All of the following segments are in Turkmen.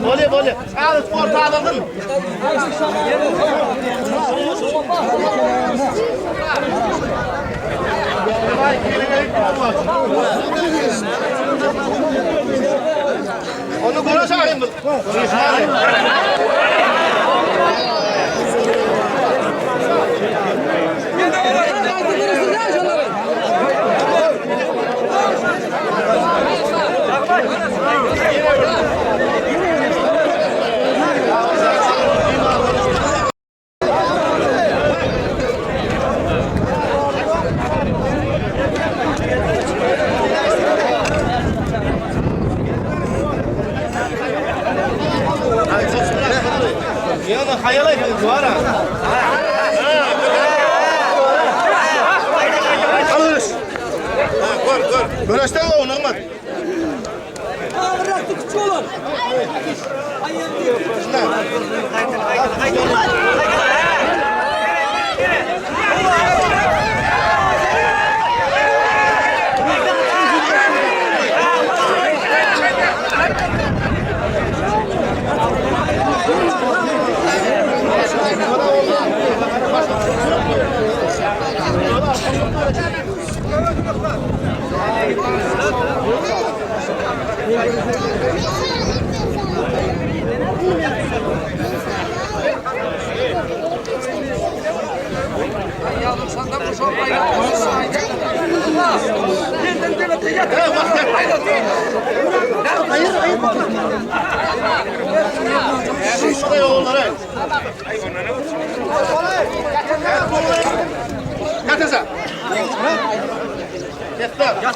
Bolýa, bolýa. Çagyr sport adamsyn. Onu göreş alayım. Ýöne haýal aýdyň duwara. Alış. Gör, gör. Göreşden o Nygmat. Bıraktı küçük olan. Şuraya oğulları. Yat esa. Yat. Yat.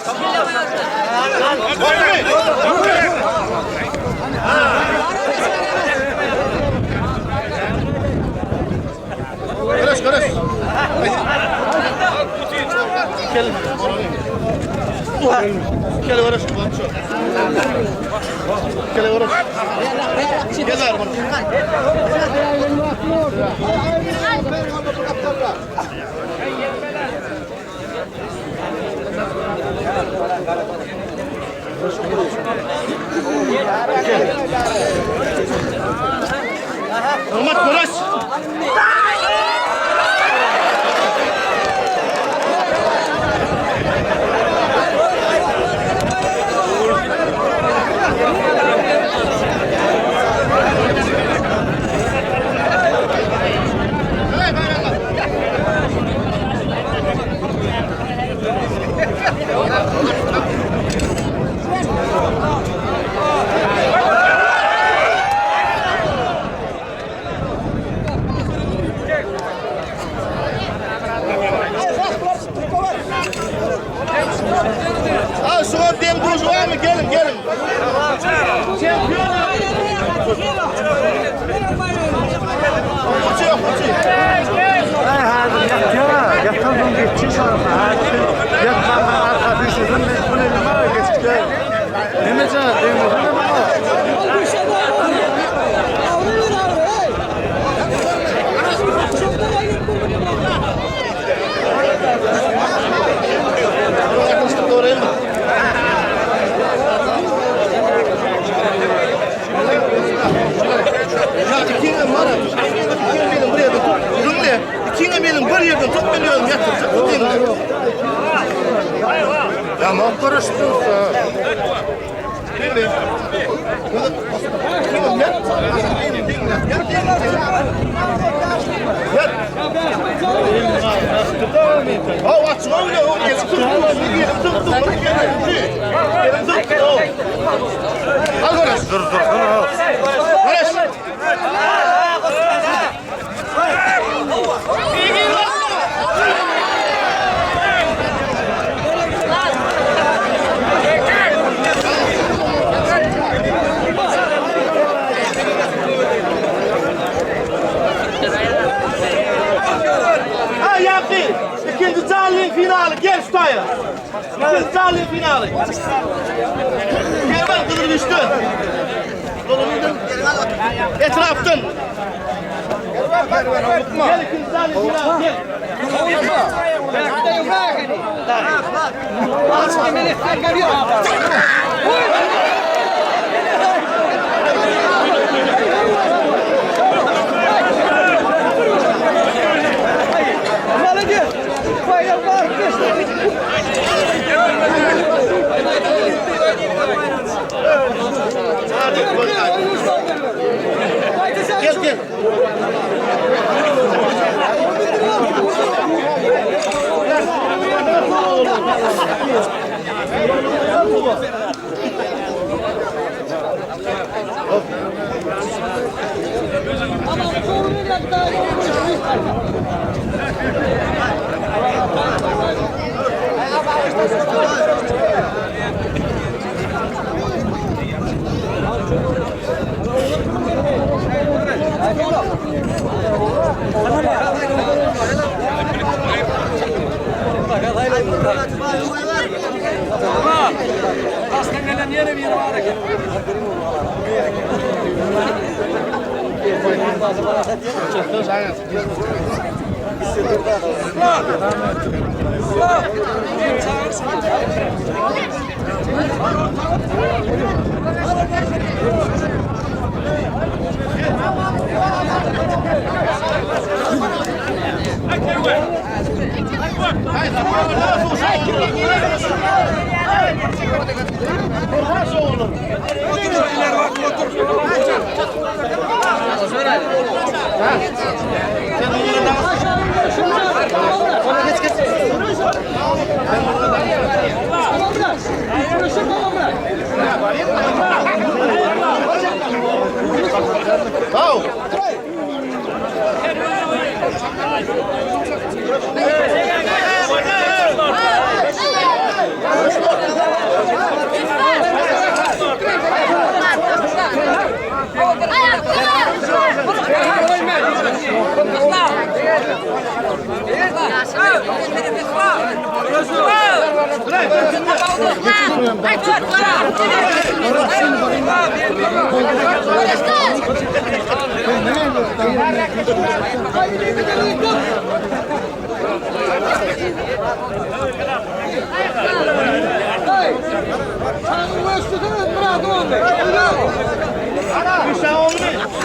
Göreş göreş. Gel. Gel göreş. Gel göreş. Gel Nygmat göreş. Ha şu an dem duruş var mı? Gelin gelin. Şampiyon. Uçuyor uçuyor. Yatan geçiş Yatan arka düşürdün. Bu ne numara geçti? Ne meca? Ne numara? Yaklaştık doğru mi? Ya ikiňe mara, ikiňe benim bir ýerde tut. Ýüňle, ikiňe benim bir ýerde tut men özüm ýatyrjak diýdim. Ya ne karıştın Diňle. Ikiňe ýat. Ýat. Ýat. Haw açyk öyle, o gelip tut. Gelip tut, tut, gelip tut. Gelip tut. Al görüş. Dur dur dur. Görüş. Ha yaptı. İkinci canlı finali. Gel şuraya. İkinci canlı finali. Gel bak kızım düştü. Olar Etrapdan. Gel ikinci tane final gel. Gel gel.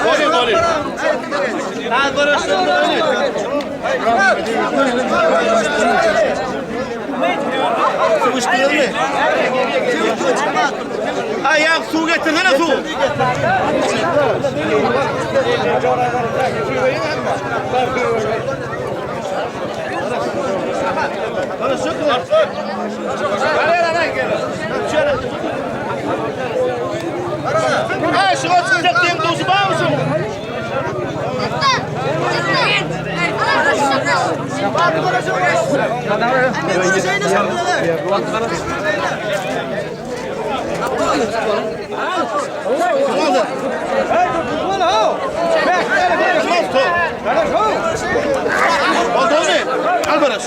Bolýar, bolýar. Ha, görüşürüz. Su içdiniz mi? Ha, ya su getirsene su. Ha, şu çıkacak diye dozu var mısın? Oldu mu? Al barış.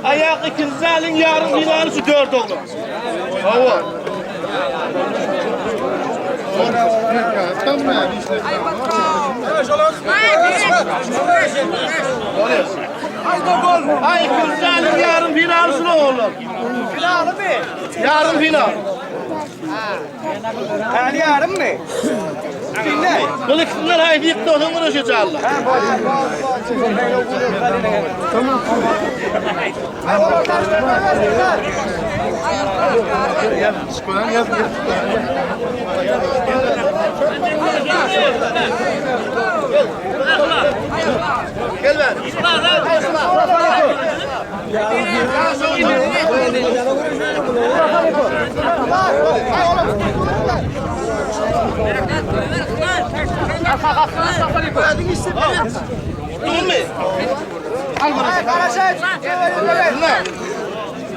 Ayak ikinci alın yarın finalı şu dört oğlum. Hava. Ay ikinci alın yarın finalı şu oğlum. Finalı mı? Yarın final. Yani yarın mı? Dinle. Bu ikisinden haydi yıktı onun uğraşacağız Allah. Gel ver. Tutun mu? Al bunu. Ne?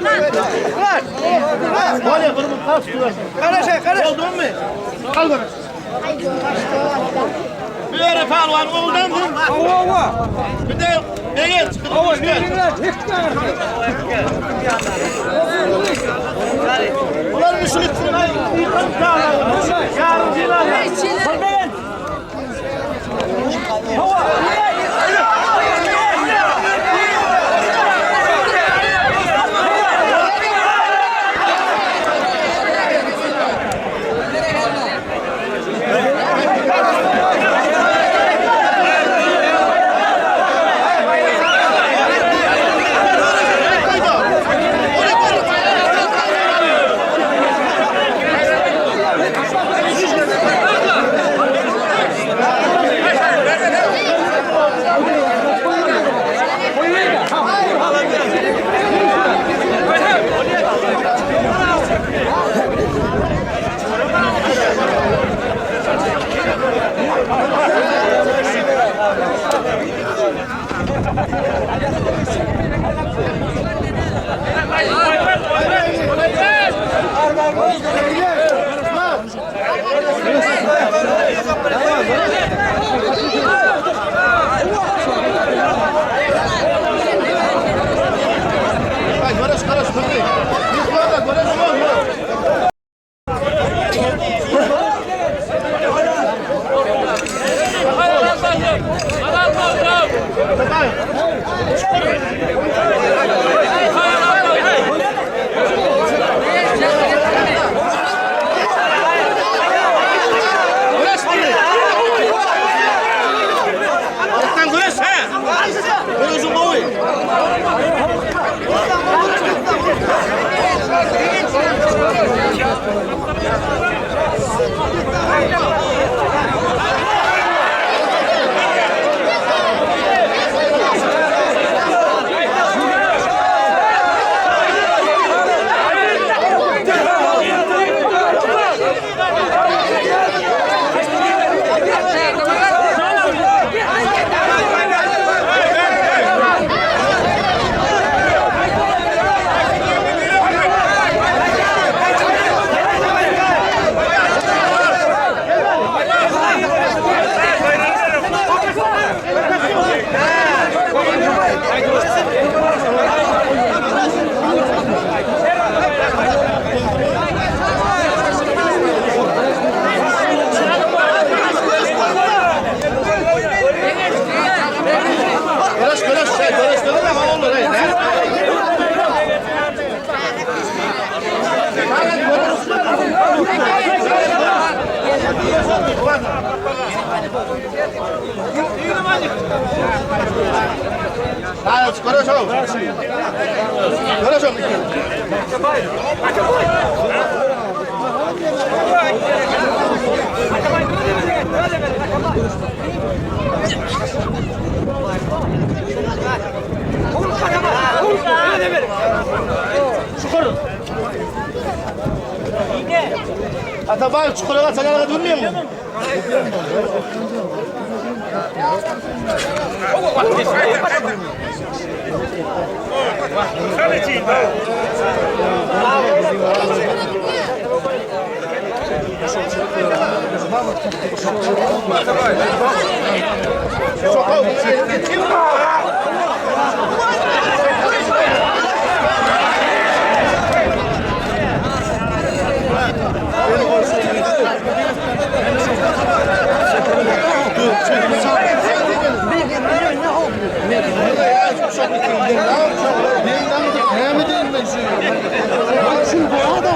Bolýar, bir bu pas tutar. Garaş, garaş. Boldumy? Al bana. Bir yere palwan oguldan soň. Hawa, hawa. Bir de begeç. Hawa, nereler hektar. Bular düşünüp Ay, göreş göreş durdu. Yukarıda göreş var. Göreş durdu. Sen göreş he. Göreşin boyu. Göreş göreş şey göreş göreş ama olur hey. Hayır, göreş ol. Göreş ol. Atabay çukuruna sen durmuyor mu? Näme diýeyim ben şimdi? Şu bu da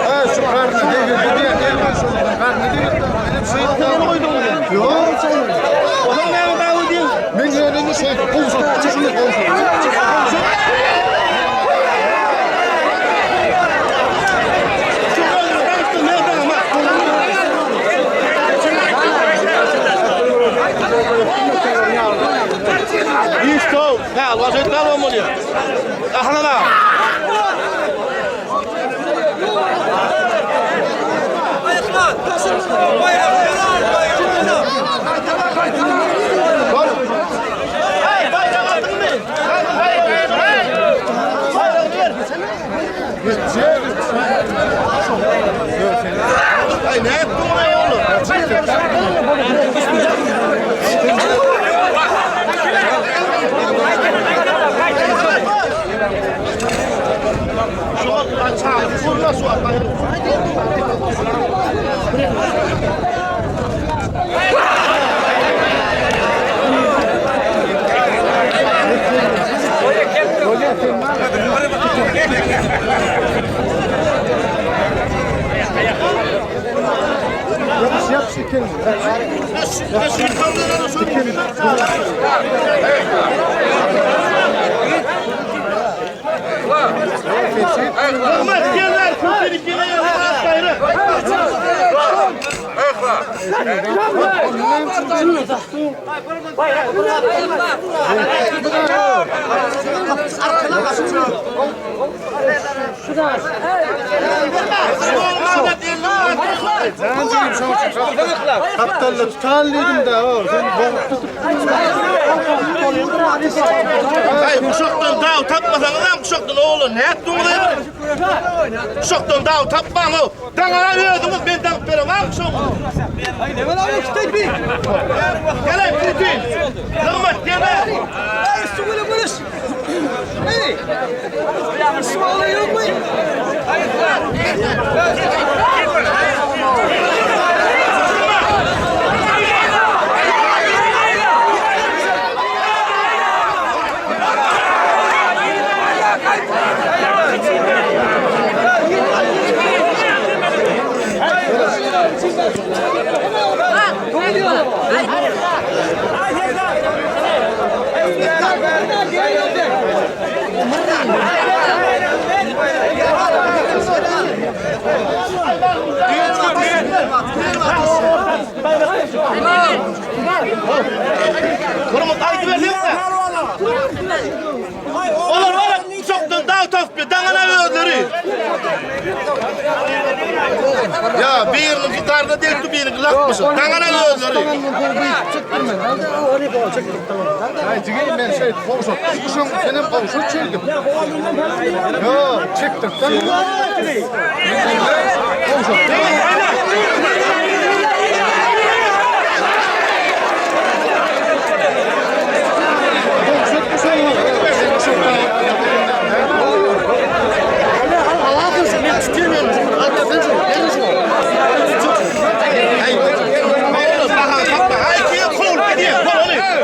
Ha şu karnı değil, değil, değil, karnı değil. Benim şey Yok. Onun ne davu diyor? Men ýerine şey, kowşak, şunu kowşak. İşte ha, vaziyet kalmıyor. Ahlana. Yapış yapış dikelim. Hürmet geller, köpeni gene yazmaz gayrı. Kaptalla tutan dedim de o. Sen boğup tutup Ay kuşaktan dağ tapmasanız am kuşaktan oğlum ne ettiğiniz ayır. Kuşaktan dağ tapman o. Dağına verdiniz ben dağ verem am kuşak. Gel Putin. Hürmet gel. Hürmet aydı versin. Olar olar kuşaktan dağ tapıp dağına verdiler. Ya birinin gitarda değil ki birinin lakmış. Dağına verdiler. Ay cigeyim ben şey komşu. Kuşum senin komşu çirkin. Yo çektirtten. Komşu. Komşu kuşum.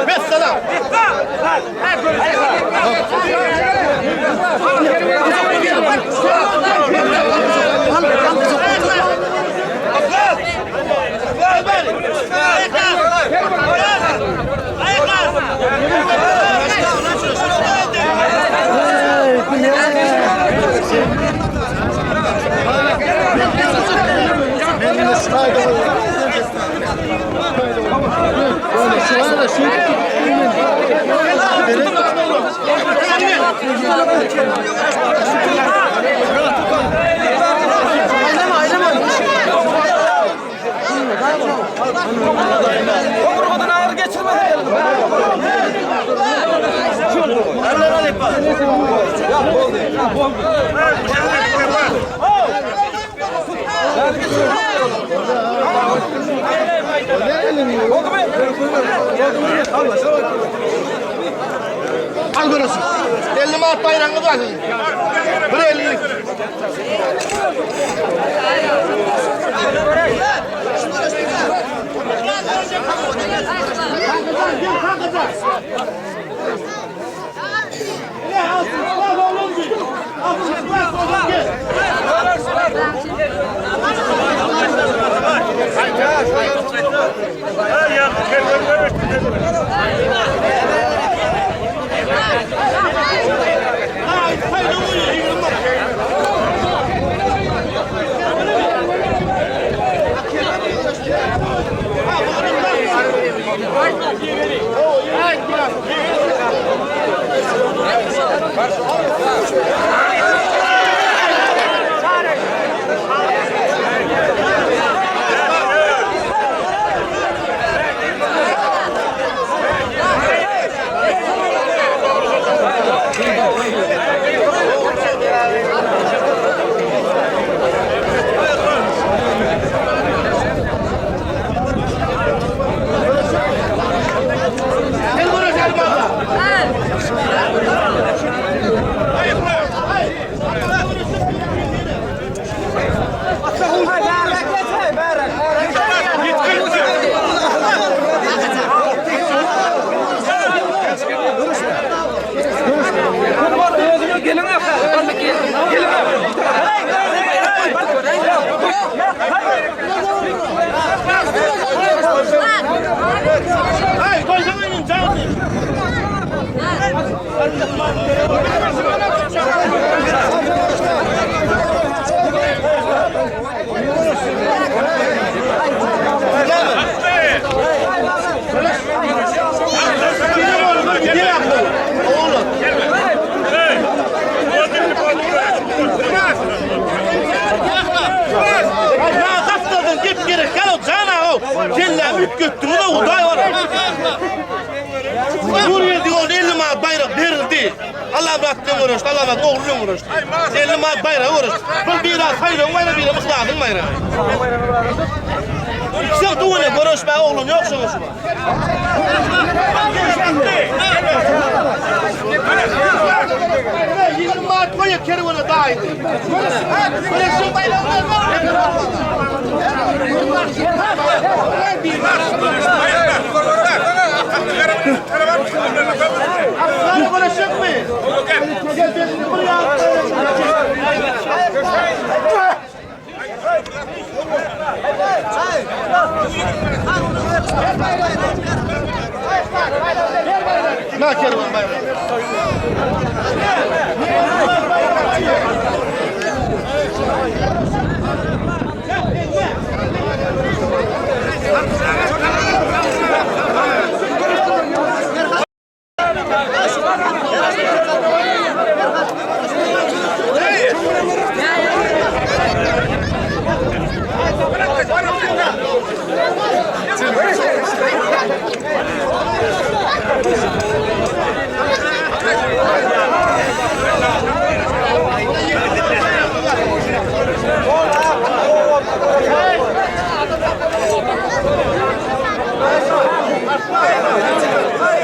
Mesela. Benim sırayda Böyle şuraya şu Omurgadan ağır geçirmedi. Al görürsün. 50 manat bayrağınız var sizin. Bir 50'lik. Kellämi üýtgetdiňiz-ow, Hudaý bar. Nurgeldi ýolda 50 manat baýrak berildi. Allamyrat bilen göreşdi, Allamyrat ogly bilen göreşdi. 50 manat baýragy göreşdi. Bir biri saýlawyň baýragy, biri yhlasyň baýragy. Ikisi düwene göreşmäge oglan ýok şoňa şu. Ýigrimi manat goýa kerwene daýydy. Göreşiň Arslan göreşjekmi? Gel bir ýa. Na kerwen baýragy.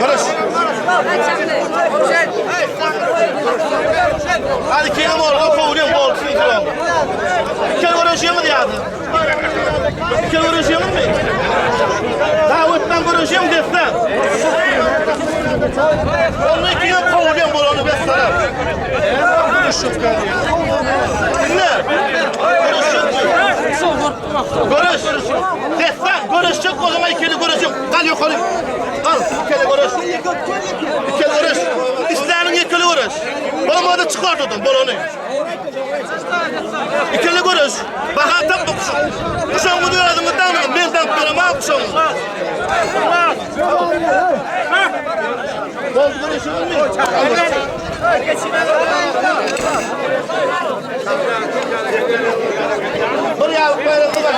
Görüş. Hadi kelim ol, kowulyň bol, siz Kel görüşýäňiz ýa-da? Kel görüşýäňizmi? Dawutdan görüşýäň dessan. Onu ikiye kowulyň bol, onu bessara. Dinle. Görüş. Dessan görüşjek bolsaň ikili görüşjek. Gal ýokary. Gal, ikili görüş. Ikili görüş. Isläniň ikili görüş. Bolmady çykar dudun, bol ony. Ikili görüş. Baha tap bu kuşak. Kuşagyňyzy özüňiz daňyň, men daňyp beremok kuşagyňyzy. Boldy görüşüňizmi? Bir ýalyk baýrakly bar.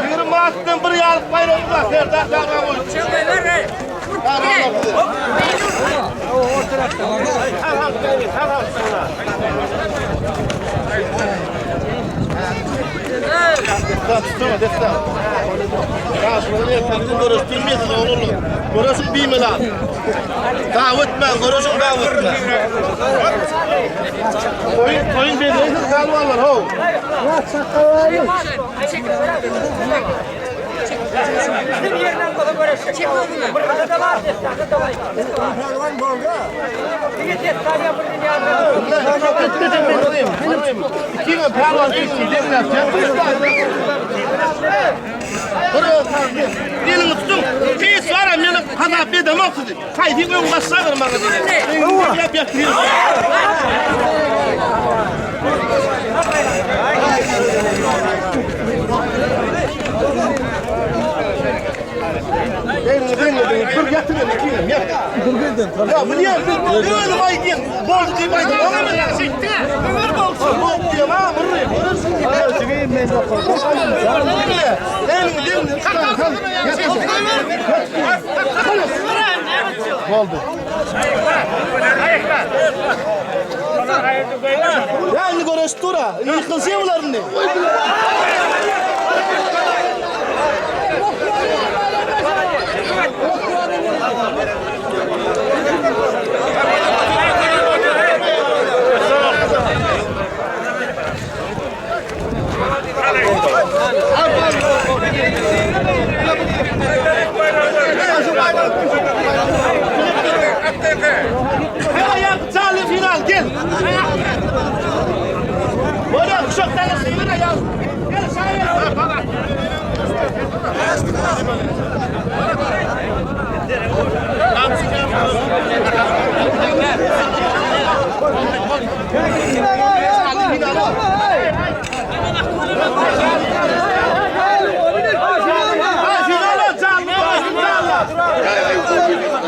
20 manatdan bir ýalyk baýragy bar. Serdar Çagran boýunça. Destan, destan. Görüşün bimelan. Davet ben, görüşün davet ben. Toyun, toyun bedeysiz galvanlar, ho. Kime pälwan Eliňi tutuň. Pis bara meni hasap edemok sizi. Haýsy öň başladyr maňa diýdi. Ýap ýap. Bir ýatyn ikinem ýat. Ya bilýän, özüm aýdýan. Boldy diýip aýdýan. Oňa men şeýtdi. Ömür bolsun. Boldy diýem, ha, murry. Boldy. Ya indi görüşüp dur ha. Ýykylşy bular indi.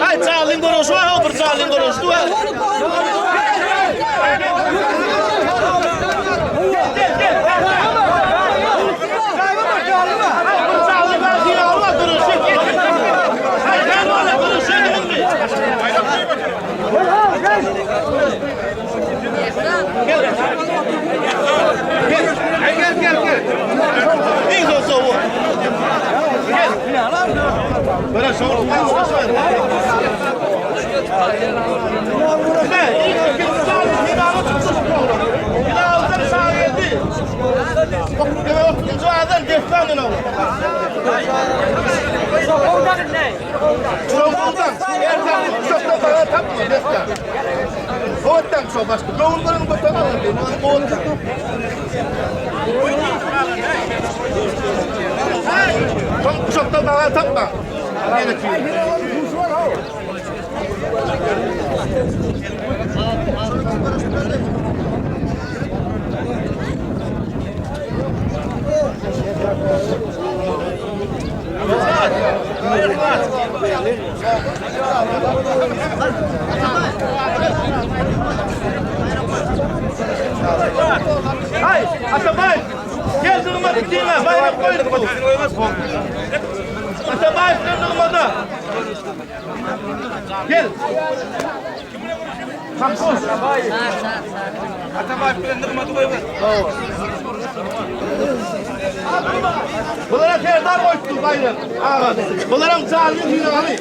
Ay Charlie'nin görüşü var, o bir Charlie'nin görüşü var. Gel gel gel. Iň soňky bu. Gel. Böyle şoň Ne? Hilal sağ geldi. Otuzuncu adam destan ina. Çoğuldan. Ertan çoktan bana tapma destan. Ottan çok başka. Doğumların götürmem. Ottan. Çoktan bana tapma. Hay, Atabay. Gel durma dinle, bayrak koyduk. Atabay sen durmadı. Gel. Kalkos. Atabay bilen nygmaty goýber. Bulara serdar koydu bayrak. Ağa. Bularam canlı hinalı.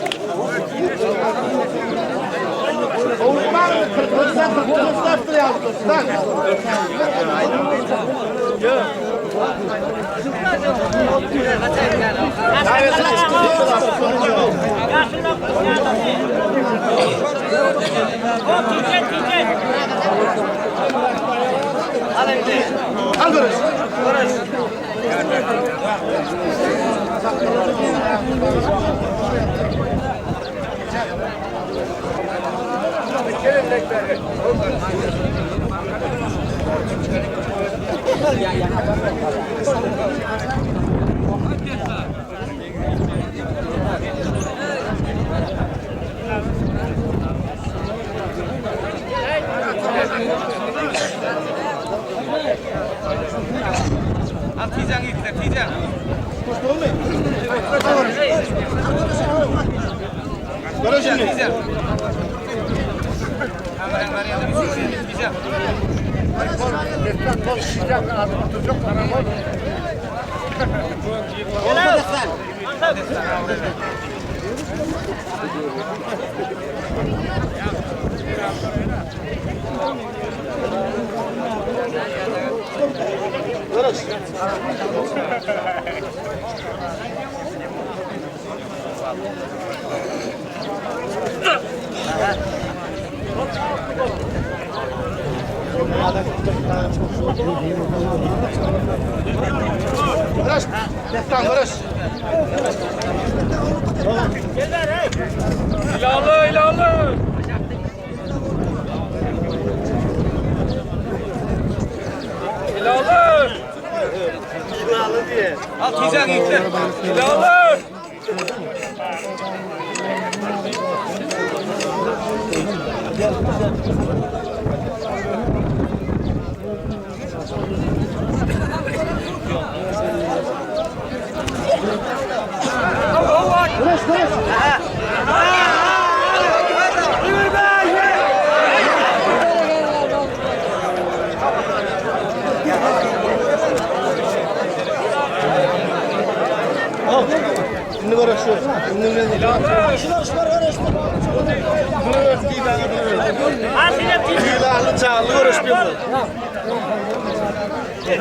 Oğuzman kırkızdan kırkızdan yaptı. Al görüş. Al tijaň ýitdi, tijaň. Görüş şimdi. Tijaň. Aman barýan tijaň. Görüş. Görüş. Destan görüş. Ilaly, ilaly. Ilaly. Ilalı diye. Al tijaň ýitdi. Ilaly. Görüş görüş. Şimdi görüşüyoruz. Şimdi Ilalı canlı görüşüyoruz.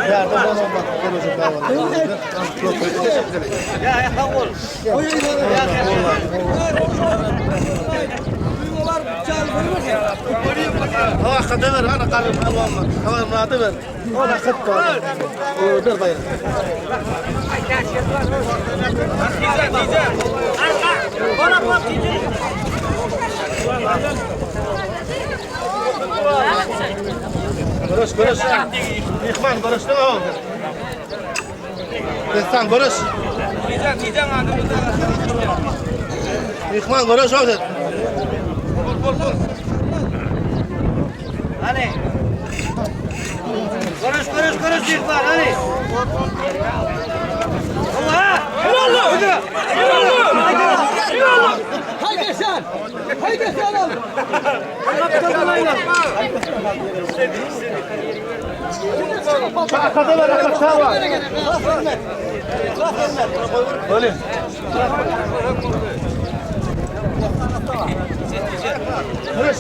Yardım olmadı. Hava kadar ana karım alma. Hava muradı ver. Ona kıt var. O bir bayram. Tijen, tijen. Görüş, görüş. Mihman görüşdü o. Destan görüş. Tijen, tijen adamı. Mihman görüş o. Bol, bol, bol. Hani. Konuş konuş konuş çocuklar hani. Allah! Allah! Allah! Allah! Haydi sen! Haydi sen al! Arkada var, arkada var. Böyle. Görüş.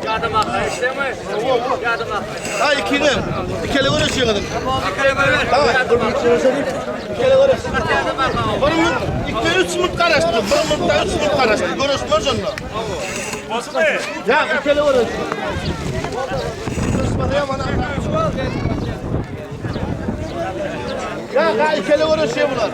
Yardım akı isteme. Yardım akı. Ha ikini. Bir kere görüş yığılın. Bir kere ver. Tamam. Bir kere görüş. Yardım akı. Bir mut, iki üç mut karıştı. Bir mutta üç mut karıştı. Görüşmez onunla. Ya bir kere görüş. Ya ha ikili görüşüyor bunlar.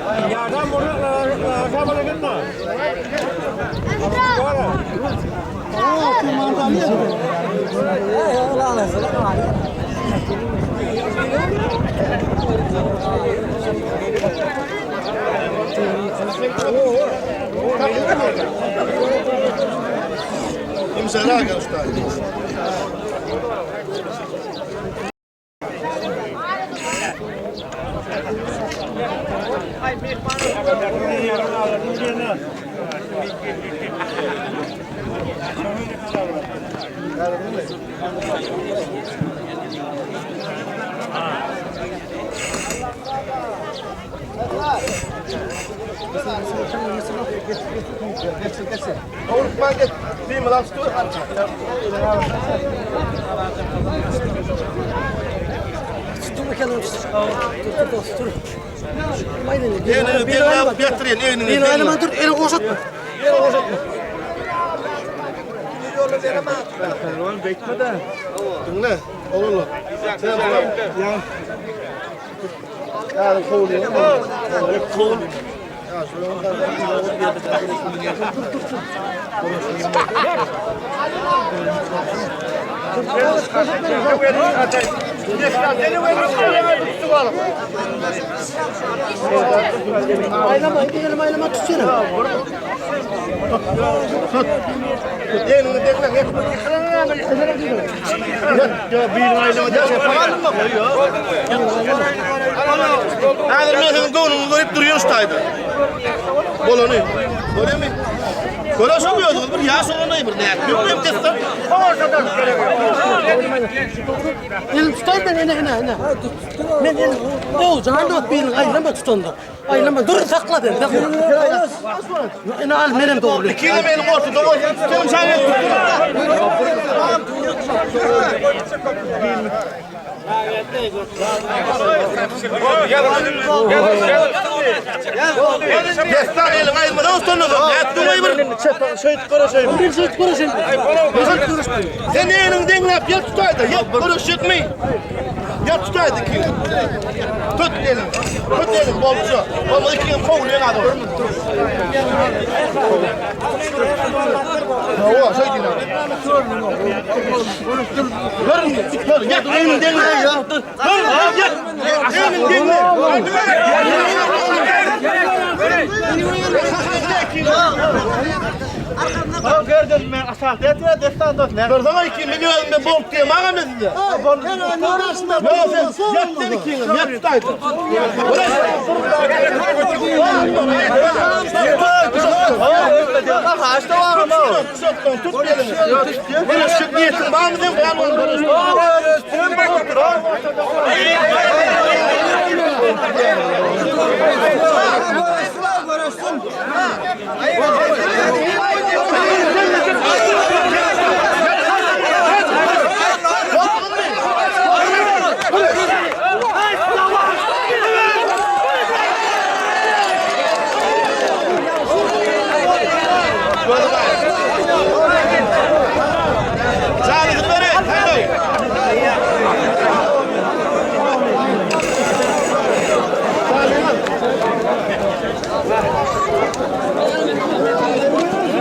İmzara görüştü. Oğlum git. Bir mi lan tutuyor? Dur bakalım. Dur dur dur. Elini bir getirin elini. Elini ayrılma dur, elini boşaltma. Elini boşaltma. Dinle. Oğlum. Sen bana ya. Ya kovul ya. Kovul. Ya Aylama, gidelim aylama tutsana. Elini dekle. Ya bir aylama da yapalım mı? Häzir men seniň göwnüňi görüp durýan ştaýda. Bolany. Bolamy? Görüşüm ýok, bir ýaş olanay bir näme? Ýok destan. Elim tutayım ben ene ene ene. Men elim ne olacak? Anlat bir elini ayrılma tut onda. Ayrılma dur sakla ben. Sakla. Ene al menem doğru. Ikili meni ortada goý. Sen sen Destan elin aýyrmadan ustandy. Nätdi goý bir. Şeýt görüşeýin. Bir şey görüşelim. Sen elini deňläp ýer tutaýdy. Ýer görüşjekmi? Ýer tutaýdy ki. Tut elini. Tut elini bolça. Bolma ikini kowlaýan adam. Hawa, şeý diýen. Görün, gör, ýer elini deňle. Gör, ýer elini deňle. Görsene iki milyon be bol diye maňa mezdi. Yo sen ýat ikini, ýat tutaýdy. Tut elini. Görüşük niyetin var mı diyorum? Var mı?